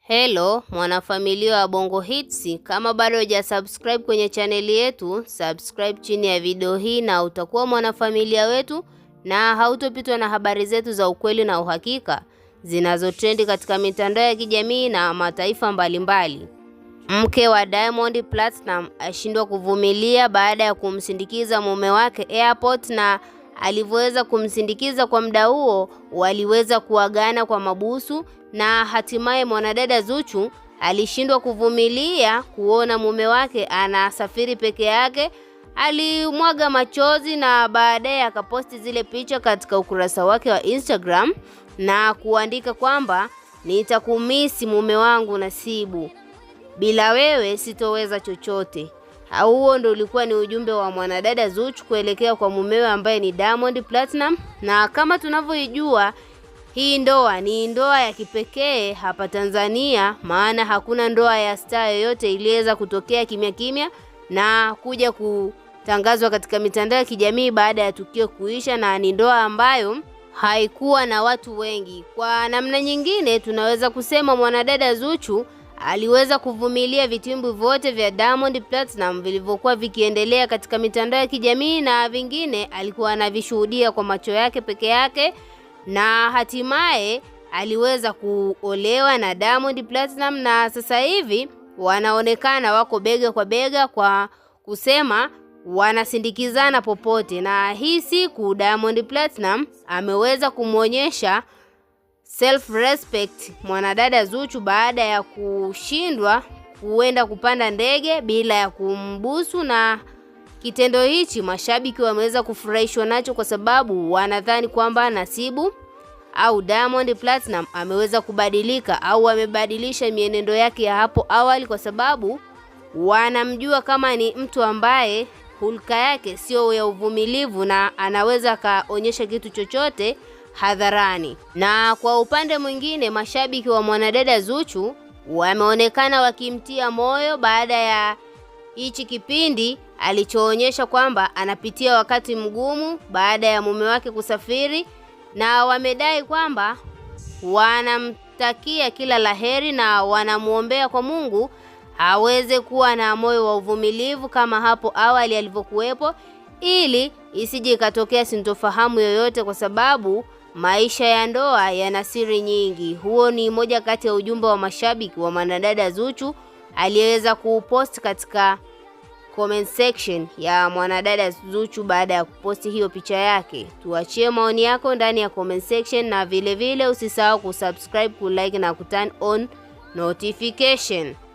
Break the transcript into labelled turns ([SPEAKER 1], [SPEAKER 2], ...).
[SPEAKER 1] Hello mwanafamilia wa Bongo Hits, kama bado hujasubscribe kwenye chaneli yetu, subscribe chini ya video hii na utakuwa mwanafamilia wetu na hautopitwa na habari zetu za ukweli na uhakika zinazotrendi katika mitandao ya kijamii na mataifa mbalimbali. Mke wa Diamond Platnumz ashindwa kuvumilia baada ya kumsindikiza mume wake airport, na alivyoweza kumsindikiza kwa muda huo waliweza kuagana kwa mabusu, na hatimaye mwanadada Zuchu alishindwa kuvumilia kuona mume wake anasafiri peke yake. Alimwaga machozi na baadaye akaposti zile picha katika ukurasa wake wa Instagram na kuandika kwamba nitakumisi mume wangu Nasibu, bila wewe sitoweza chochote. Huo ndo ulikuwa ni ujumbe wa mwanadada Zuchu kuelekea kwa mumewe ambaye ni Diamond Platnumz. Na kama tunavyoijua hii ndoa ni ndoa ya kipekee hapa Tanzania, maana hakuna ndoa ya star yoyote iliweza kutokea kimya kimya na kuja kutangazwa katika mitandao ya kijamii baada ya tukio kuisha, na ni ndoa ambayo haikuwa na watu wengi. Kwa namna nyingine, tunaweza kusema mwanadada Zuchu aliweza kuvumilia vitimbwi vyote vya Diamond Platnumz vilivyokuwa vikiendelea katika mitandao ya kijamii na vingine alikuwa anavishuhudia kwa macho yake peke yake, na hatimaye aliweza kuolewa na Diamond Platnumz, na sasa hivi wanaonekana wako bega kwa bega, kwa kusema wanasindikizana popote. Na hii siku Diamond Platnumz ameweza kumwonyesha self respect mwanadada Zuchu baada ya kushindwa kuenda kupanda ndege bila ya kumbusu, na kitendo hichi mashabiki wameweza kufurahishwa nacho kwa sababu wanadhani kwamba Nasibu au Diamond Platnumz ameweza kubadilika au amebadilisha mienendo yake ya hapo awali, kwa sababu wanamjua kama ni mtu ambaye hulka yake sio ya uvumilivu na anaweza akaonyesha kitu chochote hadharani. Na kwa upande mwingine, mashabiki wa mwanadada Zuchu wameonekana wakimtia moyo baada ya hichi kipindi alichoonyesha kwamba anapitia wakati mgumu baada ya mume wake kusafiri, na wamedai kwamba wanamtakia kila laheri na wanamwombea kwa Mungu aweze kuwa na moyo wa uvumilivu kama hapo awali alivyokuwepo, ili isije ikatokea sintofahamu yoyote, kwa sababu maisha ya ndoa yana siri nyingi. Huo ni moja kati ya ujumbe wa mashabiki wa mwanadada Zuchu aliyeweza kuupost katika comment section ya mwanadada Zuchu baada ya kuposti hiyo picha yake. Tuachie maoni yako ndani ya comment section, na vile vile usisahau kusubscribe, kulike na kuturn on notification.